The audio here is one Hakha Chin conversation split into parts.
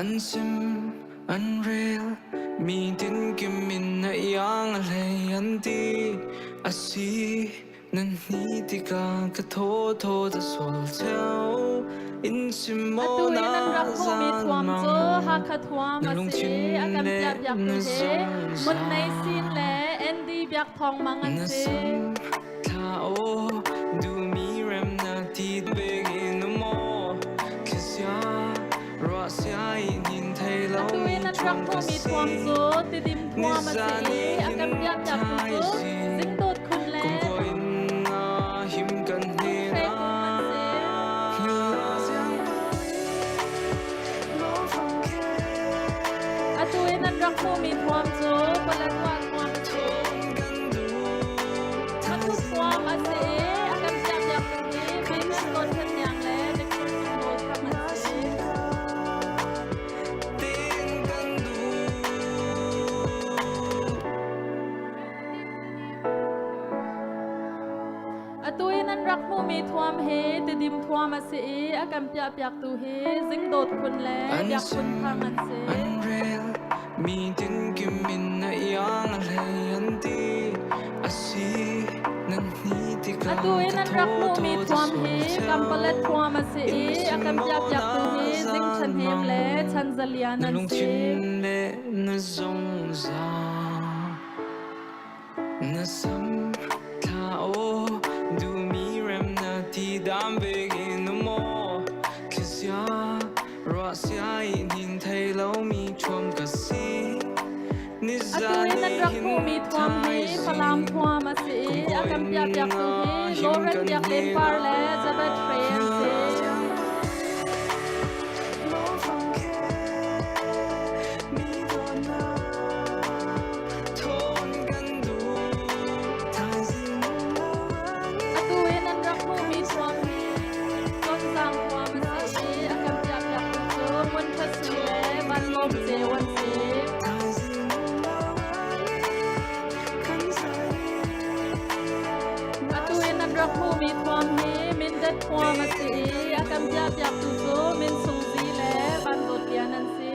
An sim, an rel, mi tinkim in na iang a hlei an ti. A si, nan hni tikah ka thaw thaw ta sual theo. In sim maw Atu i na nan rak hmuhmi zan thuam mang, cu Hakha thuam na a si. lungthin A kan le piahpiaktu na hi Mun Nei zungzal. Sin le Andy Biak Thawng Mang an Na si. sam thla aw duhmi rem na ti bik in maw thlisia ruah sia in in thei Atu i lomi nan rak thuam ka hmuhmi si thuam cu Tidim thuam a si nizan i a kan hin piahpiaktu thai cu si Zingdawt Khun le kum ko in na him kan Sung Hre hne Kung an si. Atu i nan rak hmuhmi thuam cu Paletwa thuam a si. Mathu thuam a si i a kan piahpiaktu hi Vincent Dawt Than Niang le Victor Cung Nawl Thang an si. Atu i nan rak hmuhmi thuam hi Tidim thuam a si i a kan piahpiaktu hi Zingdawt Khun le An Biak Phun sim, Thang an si. an rel, mi tinkim in na iang a hlei an ti. A si, nan hni tikah Atu i ka nan rak thaw hmuhmi thaw ta thuam sual hi theo. Kampalet thuam a si In i a sim kan maw piahpiaktu na hi Zing zan Tha Hnem mang, le Chan Za Lian na an si. lungthin le na zungzal. Na sam thla aw duhmi rem na ti dam bik in maw thlisia ruah sia in hin thei lomi thuam ka si Atu nizan i nan ni rak hin hmuhmi thuam hi thai Falam si thuam a si kum i ko a kan in piahpiaktu na hi him Lauren kan Biak hne Len Par na le Jabet Hre an si. Atu i nan rak hmuhmi thuam hi Tonzang thuam a si i a kan piahpiaktu cu Ngun Tha Sui le Van Lawm Ceu an si. Atu i nan rak hmuhmi thuam hi Mindat thuam a si i a kan piahpiaktu cu Min Sung Zi le Van Dawt Lian an si.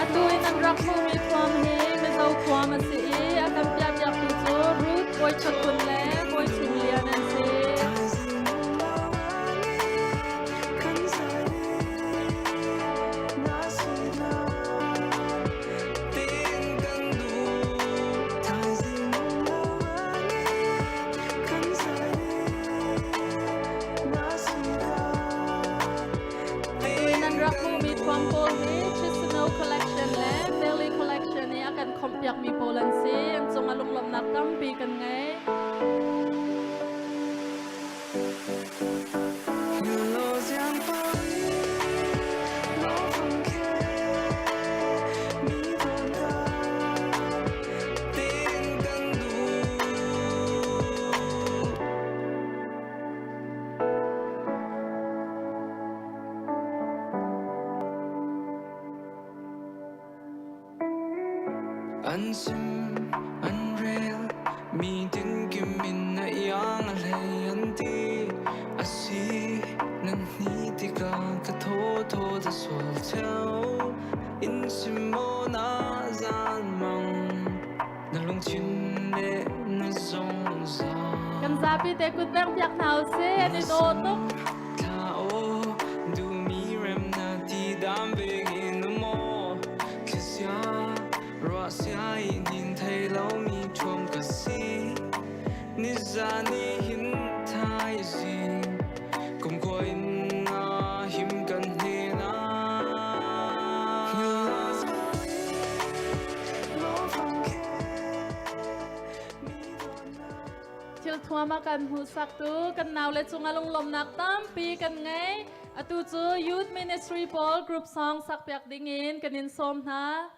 Atu in an rak hmuhmi thuam hi Mizo thuam a si i a kan piahpiaktu cu Ruth Bawi Ṭhatkun le Bawi Chum Lian an si. Atu in an rak hmuhmi thuam pawl hi Chisinau Collection le Valley Collection i a kan khawmhpiakmi pawl an si. An cungah lunglawmhnak tampi kan ngei. An sim, an rel, mi tinkim in na iang a hlei an ti. A si, nan hni tikah ka thaw thaw ta sual theo. In sim maw na zan mang, na lungthin le na zungzal. Kan zapi te kut beng piak hna usih, an i daw tuk. Thla aw duhmi rem na ti dam bik in maw thlisia ruah sia in hin thei lomi thuam ka si nizan i hin thai zing kum khua in na him kan hne na Thil thuam a kan hmuhsaktu kan naule cungah lunglawmhnak tampi kan ngei. Atu cu Youth Ministry pawl group song sakpiak dingin kan in sawm hna.